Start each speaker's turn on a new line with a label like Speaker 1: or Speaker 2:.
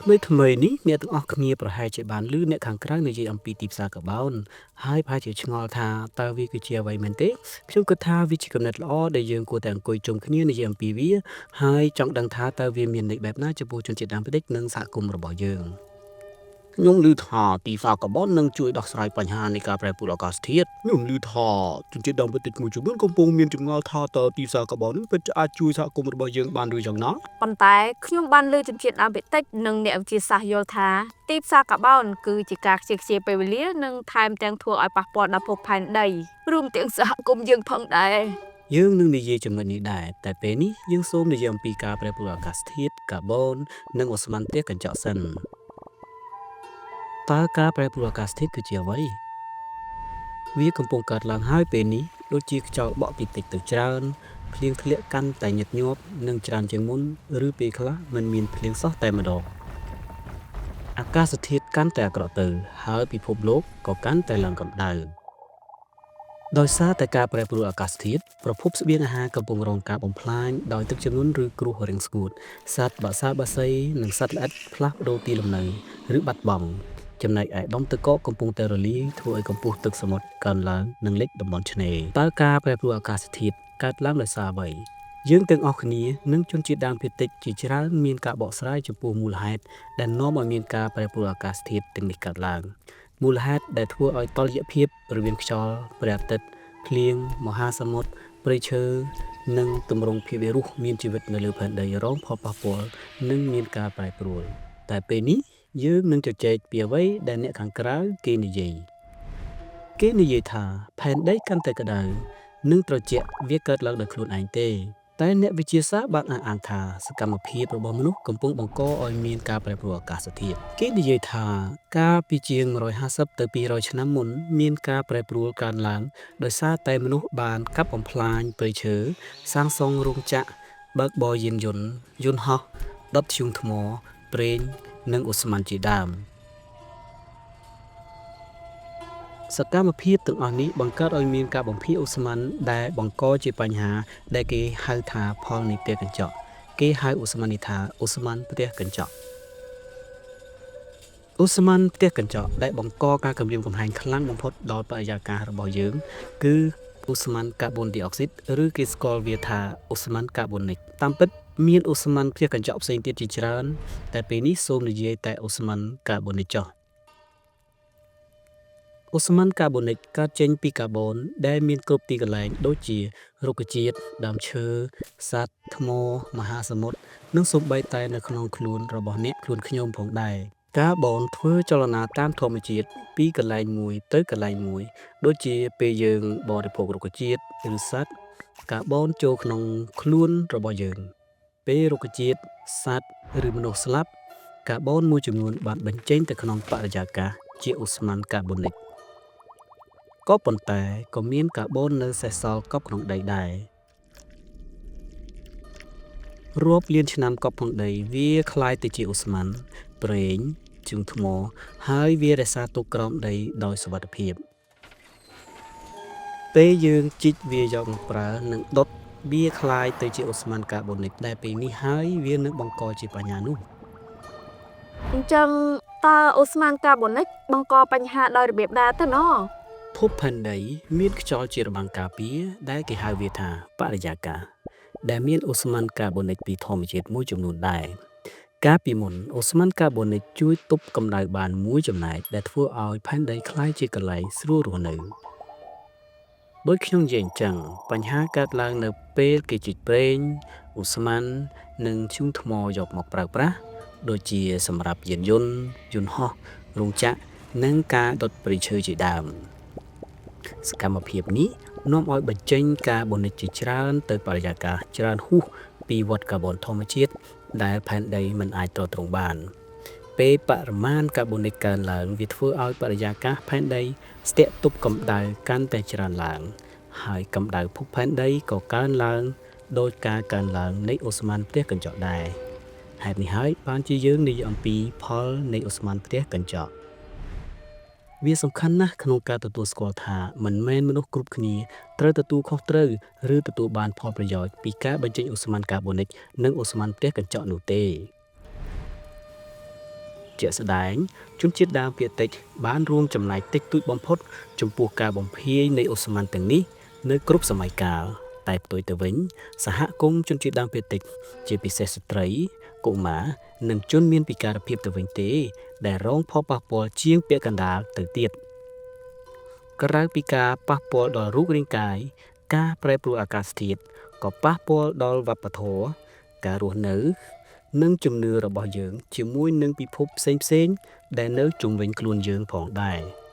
Speaker 1: ថ្មីថ្មីនេះអ្នកទាំងអស់គ្នាប្រហែលជាបានឮអ្នកខាងក្រៅនិយាយអំពីទីផ្សារកាបូនហើយប្រហែលជាឆ្ងល់ថាតើវាគឺជាអ្វីមែនទេខ្ញុំគិតថាវាជាគំនិតល្អដែលយើងគួរតែអង្គុយជុំគ្នានិយាយអំពីវាហើយចង់ដឹងថាតើវាមានន័យបែបណាចំពោះជនជាតិដើមភាគតិចនិងសហគមន៍របស់យើងខ្ញុំឮថាទីផ្សារកាបូននឹងជួយដោះស្រាយបញ្ហានៃការប្រែប្រួលអាកាសធាតុខ្ញុំឮថាជនជាតិដើមភាគតិចមួយចំនួនកំពុងមានចម្ងល់ថាតើទីផ្សារកាបូននឹងពិតជាអាចជួយសហគមន៍របស់យើងបានឬយ៉ាងណា
Speaker 2: ប៉ុន្តែខ្ញុំបានឮជនជាតិដើមភាគតិចនិងអ្នកវិទ្យាសាស្ត្រយល់ថាទីផ្សារកាបូនគឺជាការខ្ជះខ្ជាយពេលវេលានិងថែមទាំងធ្វើឲ្យប៉ះពាល់ដល់ភពផែនដីរួមទាំងសហគមន៍យើងផងដែរ
Speaker 1: យើងនឹងនិយាយចំណុចនេះដែរតែពេលនេះយើងសូមនិយាយអំពីការប្រែប្រួលអាកាសធាតុកាបូននិងឧស្ម័នផ្ទះកញ្ចក់សិនតើការប្រែប្រួលអាកាសធាតុគឺជាអ្វីវាកំពុងកើតឡើងហើយពេលនេះដូចជាខ្យល់បក់ពីតិចទៅច្រើនភ្លៀងធ្លាក់កាន់តែញឹកញាប់និងច្រើនជាងមុនឬពេលខ្លះមិនមានភ្លៀងសោះតែម្ដងអាកាសធាតុកាន់តែអាក្រក់ទៅហើយពិភពលោកក៏កាន់តែឡើងកម្ដៅដោយសារតែការប្រែប្រួលអាកាសធាតុប្រភពស្បៀងអាហារកំពុងរងការបំផ្លាញដោយទឹកជំនន់ឬគ្រោះរាំងស្ងួតសត្វបក្សាបក្សីនិងសត្វល្អិតផ្លាស់ប្ដូរទីលំនៅឬបាត់បង់ចំណែកឯដុំទឹកកកកំពុងតែរលាយធ្វើឲ្យកម្ពស់ទឹកសមុទ្រកើនឡើងនិងលិចតំបន់ឆ្នេរតើការប្រែប្រួលអាកាសធាតុកើតឡើងដោយសារអ្វីយើងទាំងអស់គ្នានិងជនជាតិដើមភាគតិចជាច្រើនមានការបកស្រាយចំពោះមូលហេតុដែលនាំឲ្យមានការប្រែប្រួលអាកាសធាតុទាំងនេះកើតឡើងមូលហេតុដែលធ្វើឲ្យតុល្យភាពរវាងខ្យល់ព្រះអាទិត្យភ្លៀងមហាសមុទ្រព្រៃឈើនិងទម្រង់ភាវៈរស់មានជីវិតនៅលើផែនដីរងផលប៉ះពាល់និងមានការប្រែប្រួលតែពេលនេះយើងនឹងជជែកពីអ្វីដែលអ្នកខាងក្រៅគេនិយាយគេនិយាយថាផែនដីកាន់តែក្តៅនិងត្រជាក់វាកើតឡើងដោយខ្លួនឯងទេតែអ្នកវិទ្យាសាស្ត្របានអះអាងថាសកម្មភាពរបស់មនុស្សកំពុងបង្កឲ្យមានការប្រែប្រួលអាកាសធាតុគេនិយាយថាកាលពីជាង150ទៅ200ឆ្នាំមុនមានការប្រែប្រួលកើនឡើងដោយសារតែមនុស្សបានកាប់បំផ្លាញព្រៃឈើសាងសង់រោងចក្របើកបរយានយន្តយន្តហោះដុតធ្យូងថ្មប្រេងនិងឧស្ម័នជាដើមសកម្មភាពទាំងអស់នេះបង្កើតឲ្យមានការបំភាយឧស្ម័នដែលបង្កជាបញ្ហាដែលគេហៅថាផលនៃផ្ទះកញ្ចក់គេហៅឧស្ម័ននេះថាឧស្ម័នផ្ទះកញ្ចក់ឧស្ម័នផ្ទះកញ្ចក់ដែលបង្កការគំរាមកំហែងខ្លាំងបំផុតដល់បរិយាកាសរបស់យើងគឺឧស្ម័នកាបូនឌីអុកស៊ីតឬគេស្គាល់វាថាឧស្ម័នកាបូនិកតាមពិតមានឧស្ម័នផ្ទះកញ្ចក់ផ្សេងទៀតជាច្រើនតែពេលនេះសូមនិយាយតែឧស្ម័នកាបូនិកចុះឧស្ម័នកាបូនិកកើតចេញពីកាបូនដែលមានគ្រប់ទីកន្លែងដូចជារុក្ខជាតិដើមឈើសត្វថ្មមហាសមុទ្រនិងសូម្បីតែនៅក្នុងខ្លួនរបស់អ្នកខ្លួនខ្ញុំផងដែរកាបូនធ្វើចលនាតាមធម្មជាតិពីកន្លែងមួយទៅកន្លែងមួយដូចជាពេលយើងបរិភោគរុក្ខជាតិឬសត្វកាបូនចូលក្នុងខ្លួនរបស់យើងពេលរុក្ខជាតិសត្វឬមនុស្សស្លាប់កាបូនមួយចំនួនបានបញ្ចេញទៅក្នុងបរិយាកាសជាឧស្ម័នកាបូនិកក៏ប៉ុន្តែក៏មានកាបូននៅសេសសល់កប់ក្នុងដីដែររាប់លានឆ្នាំកប់ក្នុងដីវាក្លាយទៅជាឧស្ម័នប្រេងធ្យូងថ្មហើយវារក្សាទុកក្រោមដីដោយសុវត្ថិភាពពេលយើងជីកវាយកមកប្រើនិងដុតវាក្លាយទៅជាឧស្ម័នកាបូនិកដែលពេលនេះហើយវានឹងបង្កជាបញ្ហានោះ
Speaker 2: អញ្ចឹងតើឧស្ម័នកាបូនិកបង្កបញ្ហាដោយរបៀបណាទៅណ
Speaker 1: ភពផែនដីមានខ្យល់ជារបាំងការពារដែលគេហៅវាថាបរិយាកាសដែលមានឧស្ម័នកាបូនិកពីធម្មជាតិមួយចំនួនដែរកាលពីមុនឧស្ម័នកាបូនិកជួយទប់កម្ដៅបានមួយចំណែកដែលធ្វើឲ្យផែនដីក្លាយជាកន្លែងស្រួលរស់នៅដូចខ្ញុំនិយាយអញ្ចឹងបញ្ហាកើតឡើងនៅពេលគេជីកប្រេងឧស្ម័ននិងធ្យូងថ្មយកមកប្រើប្រាស់ដូចជាសម្រាប់យានយន្តយន្តហោះរោងចក្រនិងការដុតព្រៃឈើជាដើមសកម្មភាពនេះនាំឲ្យបញ្ចេញកាបូនិកជាច្រើនទៅបរិយាកាសច្រើនហួសពីវដ្តកាបូនធម្មជាតិដែលផែនដីមិនអាចទ្រទ្រង់បានពេលបរិមាណកាបូនិកកើនឡើងវាធ្វើឲ្យបរិយាកាសផែនដីស្ទាក់ទប់កម្ដៅកាន់តែច្រើនឡើងហើយកម្ដៅភពផែនដីក៏កើនឡើងដោយការកើនឡើងនៃឧស្ម័នផ្ទះកញ្ចក់ដែរហេតុនេះហើយបានជាយើងនិយាយអំពីផលនៃឧស្ម័នផ្ទះកញ្ចក់វាសំខាន់ណាស់ក្នុងការទទួលស្គាល់ថាមិនមែនមនុស្សគ្រប់គ្នាត្រូវទទួលខុសត្រូវឬទទួលបានផលប្រយោជន៍ពីការបញ្ចេញឧស្ម័នកាបូនិកនិងឧស្ម័នផ្ទះកញ្ចក់នោះទេ ជាក់ស្ដែងជនជាតិដើមភាគតិចបានរួមចំណែកតិចតួចបំផុតចំពោះការបំភាយនៃឧស្ម័នទាំងនេះនៅគ្រប់សម័យកាលតែផ្ទុយទៅវិញសហគមន៍ជនជាតិដើមភាគតិចជាពិសេសស្ត្រីកុមារនិងជនមានពិការភាពទៅវិញទេដែលរងផលប៉ះពាល់ជាងពាក់កណ្ដាលទៅទៀតក្រៅពីការប៉ះពាល់ដល់រូបរាងកាយការប្រែប្រួលអាកាសធាតុក៏ប៉ះពាល់ដល់វប្បធម៌ការរស់នៅនិងជំនឿរបស់យើងជាមួយនឹងពិភពផ្សេងៗដែលនៅជុំវិញខ្លួនយើងផងដែរ។